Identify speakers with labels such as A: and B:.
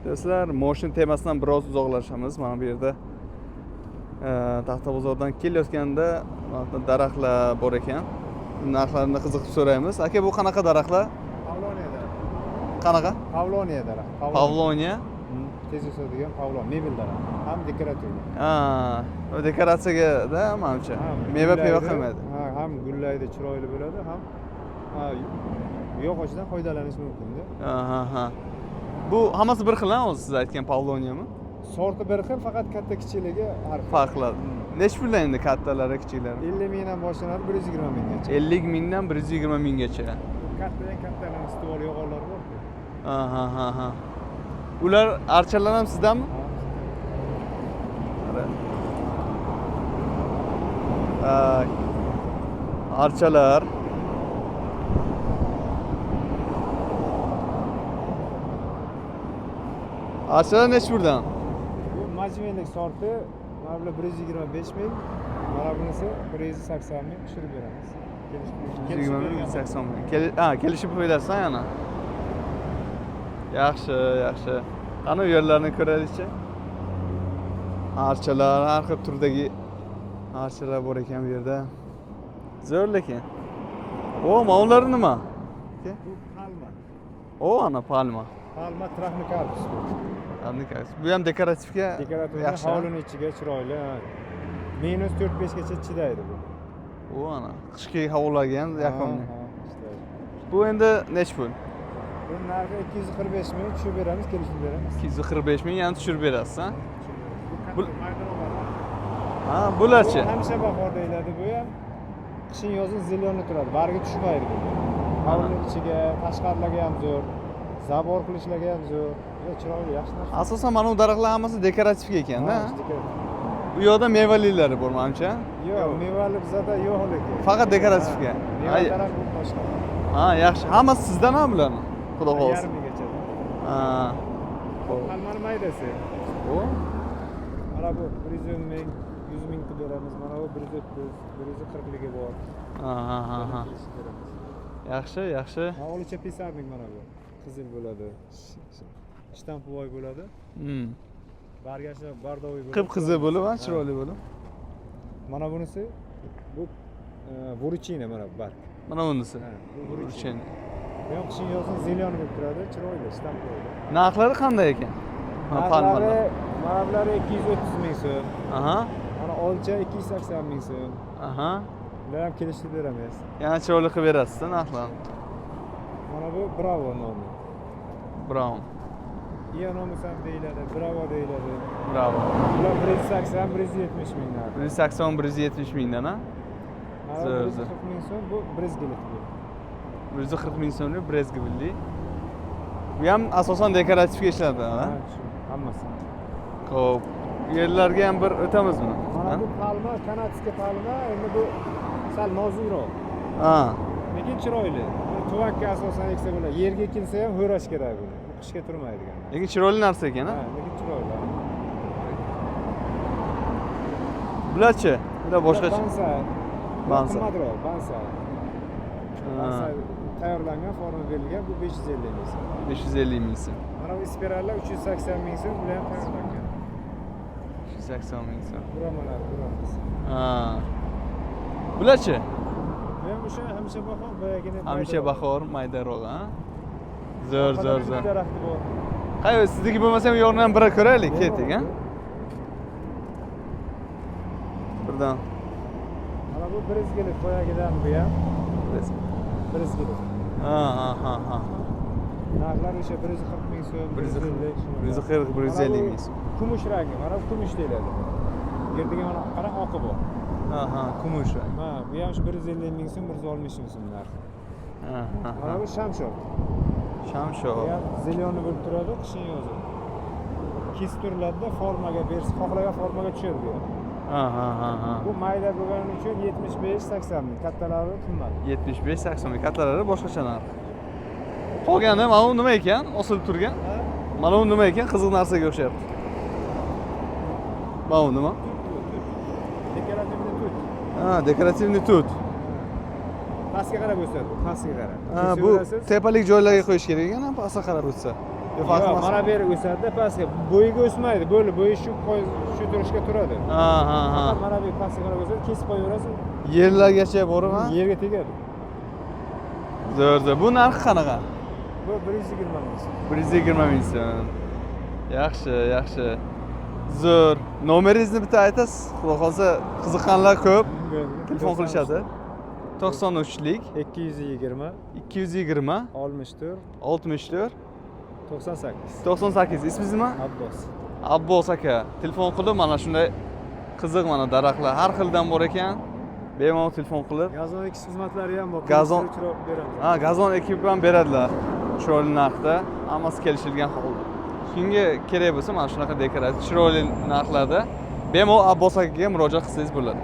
A: Do'stlar, moshin temasidan biroz uzoqlashamiz. Mana bu yerda Taxtabozordan kelayotganda mana bu daraxtlar bor ekan. Narxlarini qiziqib so'raymiz. Aka, bu qanaqa daraxtlar?
B: Pavloniya daraxt.
A: Qanaqa?
B: Pavloniya daraxt.
A: Pavloniya.
B: Tez o'sadigan pavlon, mebel daraxt. Ham dekorativ.
A: Ha, u dekoratsiyaga-da, manimcha. Meva peva qilmaydi.
B: Ha, ham gullaydi, chiroyli bo'ladi, ham ha, yog'ochdan foydalanish mumkin-da.
A: Ha, ha. Bu hammasi bir xil, o'zi siz aytgan pavloniyami?
B: Sorti bir xil, faqat katta kichikligi har xil.
A: Farqlari. Nechi puldan endi kattalari, kichiklari?
B: 50 mingdan boshlanadi, 120 minggacha.
A: 50 mingdan 120 minggacha.
B: Katta eng katta stivol yog'ochlar bor-ku.
A: Ha, ha, ha, ha. Ular archalar ham sizdanmi?
B: Ha.
A: Tak. Archalar. Archalar nechi puldan?
B: Bu majmenlik sorti, mana bular 125 ming, mana bunisi 180 ming tushirib beramiz. Kelishib
A: 120 ming,
B: bergan.
A: 180 ming. Ha, kelishib qo'yilasiz yana. Yaxshi, yaxshi. Qani u yerlarni ko'raylikchi. Archalar, har xil turdagi archalar bor ekan bu yerda. Zo'r lekin. O, mana ular nima?
B: Bu palma.
A: O, ana palma.
B: Palma trachnocarpus bu.
A: Bu ham dekorativga
B: Dekorativ
A: yaxshi.
B: Hovlini ichiga chiroyli. Ha. Minus 4-5 gacha chidaydi bu.
A: U ana qishki havolarga ham yoqimli.
B: Ha, ha, chidaydi.
A: Bu endi nechi pul?
B: Bu narxi 245 ming, tushirib beramiz, kelishib beramiz.
A: 245 ming yana tushirib berasiz, ha?
B: Bu
A: Bu-
B: katta maydaroq.
A: Ha, bularchi?
B: Bu hamisha bahor deyiladi bu ham. Qishin yozin зелёный turadi, bargi tushmaydi bu. Hovlini ichiga, tashqarilarga ham zo'r. Забор qilishlarga ham zo'r. Juda chiroyli, yaxshi narsa.
A: Asosan mana bu daraxtlar hammasi dekorativga ekanda.
B: Ha, dekorativ.
A: U yoqda mevalilari bor manimcha.
B: Yo'q, mevali bizada yo'q lekin.
A: Faqat dekorativga.
B: Ha, meva
A: Ay-
B: daraxt bu boshqa.
A: Ha, yaxshi. Hammasi sizdan ha bularni? Xudo xohlasa.
B: Yarmigacha.
A: Ha. Xo'p.
B: Palmani maydasi.
A: O,
B: Mana bu 110 ming, 100 ming qilib beramiz. Mana bu 130, 140 ligi bor.
A: Ha, ha, ha, ha.
B: Kelishib beramiz.
A: Yaxshi, yaxshi.
B: Mana olicha писарник mana bu. Qizil bo'ladi. Штамповой bo'ladi. Bargashi бордовый bo'ladi.
A: Qip-qizil bo'lib, ha,
B: Ha.
A: chiroyli bo'lib.
B: Mana bunisi bu выручина mana bu barg.
A: Mana bunisi.
B: Ha, bu выручина.
A: Выручина.
B: Bu ham qishin yozin зелёный bo'lib turadi, chiroyli, штамповой.
A: Narxlari qanday ekan? Ha,
B: Narxlari
A: palmalar.
B: mana bulari 230 ming so'm.
A: Aha.
B: Mana olcha 280 ming so'm.
A: Aha.
B: Bular ham kelishtirib beramiz.
A: Yana chiroyli qilib berasiz narxlarni.
B: Mana bu Bravo nomi.
A: Brown.
B: Iya nomi ham deyiladi, Bravo deyiladi.
A: Bravo.
B: Bular 180, 170 ming narxi.
A: 180, 170 mingdan, ha?
B: Mana
A: Zo'r,
B: bu
A: zo'r.
B: 140 ming so'm, bu brezgilik bu.
A: 140 ming so'mlik brezgvilli. Bu ham asosan dekorativga ishlatiladi, ha?
B: Ha, shu hammasi.
A: Xo'p. Bu yerlarga ham bir o'tamizmi?
B: Mana
A: Ha?
B: bu palma, канадский palma, endi bu sal nozikroq.
A: Ha.
B: Lekin chiroyli. Buni tuvakka asosan eksa bo'ladi. Yerga ekilsa ham ho'rash kerak buni. Bu qishga turmaydigan.
A: Lekin chiroyli narsa ekan,
B: Ha,
A: ha?
B: lekin chiroyli.
A: Bularchi? Bular boshqacha.
B: Bonsai.
A: Bonsai.
B: Qimmatroq, bonsai.
A: Ha.
B: Bonsai tayyorlangan, forma berilgan, bu 550 ming so'm.
A: 550 ming so'm.
B: Mana bu spirallar 380 ming so'm, bular ham tayyorlangan.
A: 380 ming so'm.
B: Buramalar, buramiz.
A: Ha. Bularchi?
B: Bu ham o'sha hamisha bahor, boyagini
A: Hamisha bahor maydaroq, ha? Zo'r, zo'r, zo'r.
B: Daraxti bor.
A: Qay, sizniki bo'lmasa ham yo'g'ini ham bir ko'raylik, ketdik, ha? Birdan.
B: Mana bu brezgilik boyagidan bu ham. Brezgilik.
A: Ha, ha, ha, ha.
B: Narxlar o'sha 140 ming so'm, 150 shunaqa.
A: 140, 150
B: Mana bu
A: ming so'm.
B: Kumush rangi, mana bu kumush deyiladi. Yerdiga mana qara oqi bor.
A: Ha, ha, kumush rang.
B: Ha, bu ham shu 150 ming so'm, 160 ming so'm narxi.
A: Ha, ha,
B: Mana
A: ha.
B: bu shamshod.
A: Shamshod.
B: Bu ham зелёный bo'lib turadi qishin yozin. Kesib turiladida formaga bersa, xohlagan formaga tushadi bu ham.
A: Ha, ha, ha, ha.
B: Bu mayda bo'lgani uchun 75-80 ming, kattalari qimmat.
A: 75, 80 ming. Kattalari boshqacha narx. Qolgani mana bu nima ekan? Osilib turgan.
B: Ha?
A: Mana bu nima ekan? Qiziq narsaga o'xshayapti. Mana bu nima?
B: Tut bu, tut. Декоративный tut.
A: Ha, декоративный tut.
B: Pastga qarab o'sadi bu, pastga qarab.
A: Ha, bu
B: Kesaverasiz.
A: tepalik joylarga qo'yish kerak ekan, pastga qarab o'tsa. Yo, farq
B: Yo'q,
A: emasmi?
B: Mana bu yeri o'sadi pastga. Bo'yiga o'smaydi. Bo'ldi, bo'yi shu turishga turadi.
A: Ha ha ha
B: Faqat mana bu pastga qarab o'sadi, kesib qo'yaverasiz.
A: Yerlargacha borib, ha?
B: Yerga tegadi.
A: Zo'r, zo'r. Bu narxi qanaqa?
B: Bu 120 ming so'm.
A: 120 ming so'm. Yaxshi, yaxshi. Zo'r. Nomeringizni bitta aytasiz. Xudo xohlasa, qiziqqanlar ko'p. Telefon qilishadi. 93lik
B: 220
A: 220
B: 64
A: 64
B: 98.
A: 98. Ismingiz nima?
B: Abbos.
A: Abbos aka. Telefon qilib, mana shunday qiziq mana daraxtlar har xildan bor ekan. Bemalol telefon qilib.
B: Gazon ekish xizmatlari ham bor. Chiroq beramiz.
A: Ha, gazon ekib ham beradilar. Chiroyli narxda, hammasi kelishilgan holda. Kimga kerak bo'lsa, mana shunaqa dekoratsiya chiroyli narxlarda bemalol Abbos akaga murojaat qilsangiz bo'ladi.